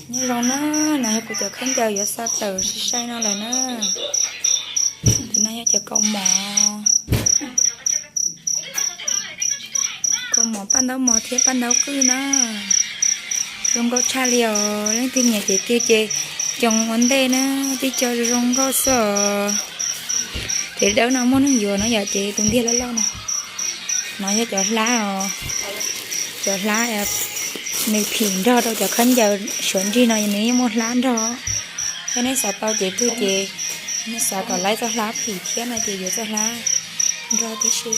Nyob zoo na, no yog kuv cov khaub ncaws yuav xa tawm sai sai no lawm na. Ces no yog cov kaus mom, kaus mom paj ntaub mos thiab paj ntaub qwj na. Zoo nkauj tshaj li os, leej twg nyiam ces twg ces coo ua ntej na, tib co zoo nkauj xwb os. Ces dawb no muaj neeg yuav no yom, ces tus ntiag loj loj no. No yog cov hlab os, cov hlab nws phim nrog rau cov khaub ncaws suav nrig no nws yeej muaj hlab nrog. Yog nej xav tau ces twg ces nej xav kom laib txoj hlab phim thiab no ces yuav txoj hlab nrog tib si.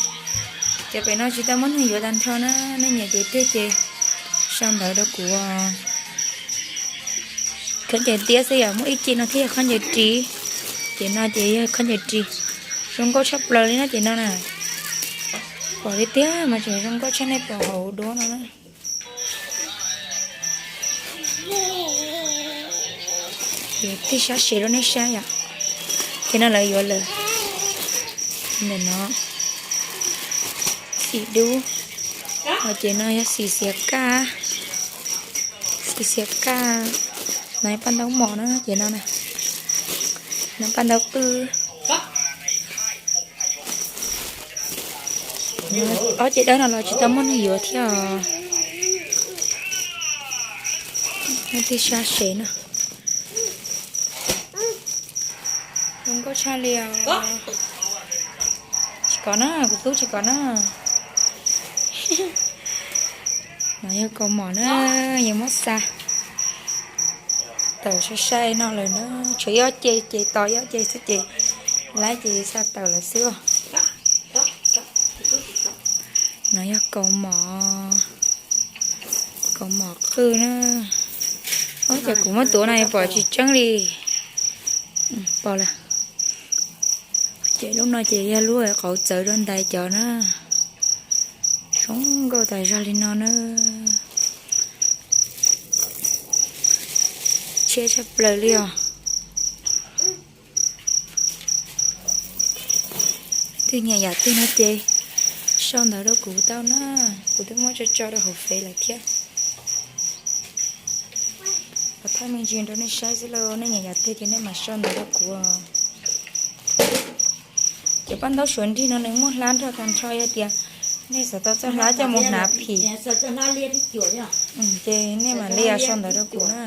Ces pem no tsis tau muaj neeg yuav tag nrho na, nej nyiam ces twg ces sau ntawv rau kuv. Khaub ncaws tiab xwb yom, muaj ib ce no thiaj yog khaub ncaws ris. Ces no ces yog khaub ncaws ris. Zoo nkauj tshaj plaws li no ces no na. Pom li tiag mas tseem zoo nkauj tshaj, nej pom hauv duab no na. Yuav tig sab sev rau nej saib yom. Ces no lawv yuav lawm. Ntawm no xim dub, ces no yog xim xiav kaj, xim xiav kaj. No paj ntaub mos na ces no na, no paj ntaub qwj. Ob ce dawb no los tsis tau muaj neeg yuav thiab os. Tig sab sev no. Zoo nkauj tshaj li os. Tsis kov na, kuv tub tsis kov na. No yog kaus mom na, yuav muab xa tawm sai sai no lawm na. Tshuav ib ob ce, ces tos ib ob ce xwb ces laib ces xa tawm lawm xwb os. No yog kaus mom, kaus mom qwj na. Ob, ces kuv muab tuav no pom tsis tseeb li. Pom lawm. Ces lub no ces yog lub qauv txawv rau ntais cov na. Zoo nkauj tas zog li no na. Tshiab tshaj plaws li os. Leej twg nyiam yam twg no ces sau ntawv rau kuv tau na. Kuv twb muab tso tso rau hauv fev lawm thiab. Los thaij me ntsis rau nej saib xwb lauj, nej nyiam yam twg ces nej mam sau ntawv rau kuv. Cov paj ntaub suav nrig no nws muaj hlab nrog tag nrho, yog tias nej xav tau txoj hlab coj mus hnav phim ces nej mam li sau ntawv rau kuv na.